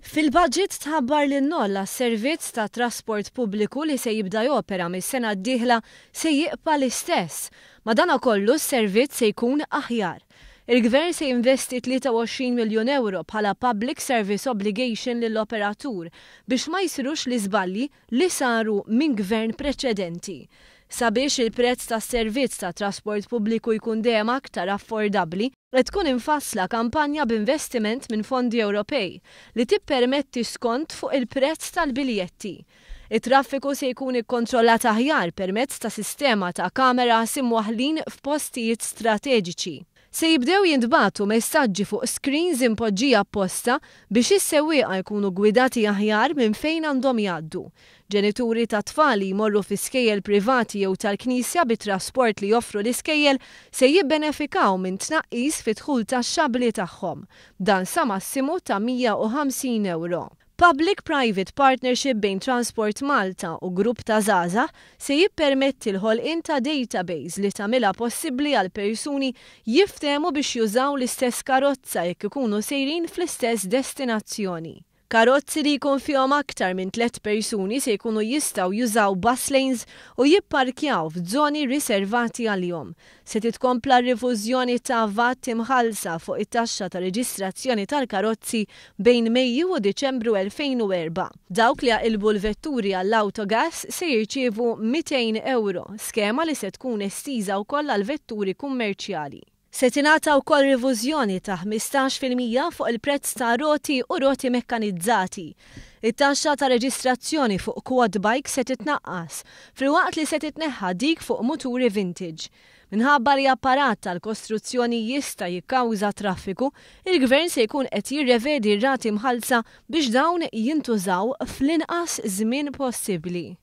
Fil-budget tħabbar li n-noll għas-servizz ta' trasport pubbliku li se jibda jopera mis-sena d-dieħla se jibqa' l-istess. Madanakollu s-servizz se jkun aħjar. Il-Gvern se jinvesti 23 miljun ewro bħala Public Service Obligation lill-operatur biex ma jsirux l-iżbalji li saru minn Gvern preċedenti. Sabiex il-prezz tas-servizz ta' trasport pubbliku jkun dejjem aktar affordabbli, qed tkun imfassla kampanja b'investiment minn fondi Ewropej li tippermetti skont fuq il-prezz tal-biljetti. It-traffiku se jkun ikkontrollat aħjar permezz ta' sistema ta' kameras imwaħħlin f'postijiet strateġiċi. Se jibdew jintbagħtu messaġġi fuq screens impoġġija apposta biex is-sewwieqa jkunu ggwidati aħjar minn fejn għandhom jgħaddu. Ġenituri ta' tfal li jmorru fi skejjel privati jew tal-Knisja bit-trasport li joffru l-iskejjel se jibbenefikaw minn tnaqqis fid-dħul taxxabbli tagħhom. Dan sa massimu ta' 150 ewro. Public-private partnership bejn Transport Malta u grupp ta' żgħażagħ se jippermetti l-ħolqien ta' database li tagħmilha possibbli għal persuni jiftehmu biex jużaw l-istess karozza jekk ikunu sejrin fl-istess destinazzjoni. Karozzi li jkun fihom aktar minn tlett persuni se jkunu jistgħu jużaw bus lanes u jipparkjaw f'zoni riservati għalihom. Se titkompla r-rifużjoni ta' VAT imħallsa fuq it-taxxa ta' reġistrazzjoni tal-karozzi bejn Mejju u Diċembru 2004. Dawk li jaqilbu l-vetturi għall-autogas se jirċievu 200 ewro, skema li se tkun estiża wkoll għal vetturi kummerċjali. Se tingħata wkoll rifużjoni ta' 15% fuq il-prezz ta' roti u roti mekkanizzati. It-taxxa ta' reġistrazzjoni fuq quad bike se titnaqqas, filwaqt li se titneħħa dik fuq muturi vintage. Minħabba li apparat tal-kostruzzjoni jista' jikkawża traffiku, il-Gvern se jkun qed jirrevedi r-rati mħallsa biex dawn jintużaw fl-inqas żmien possibbli.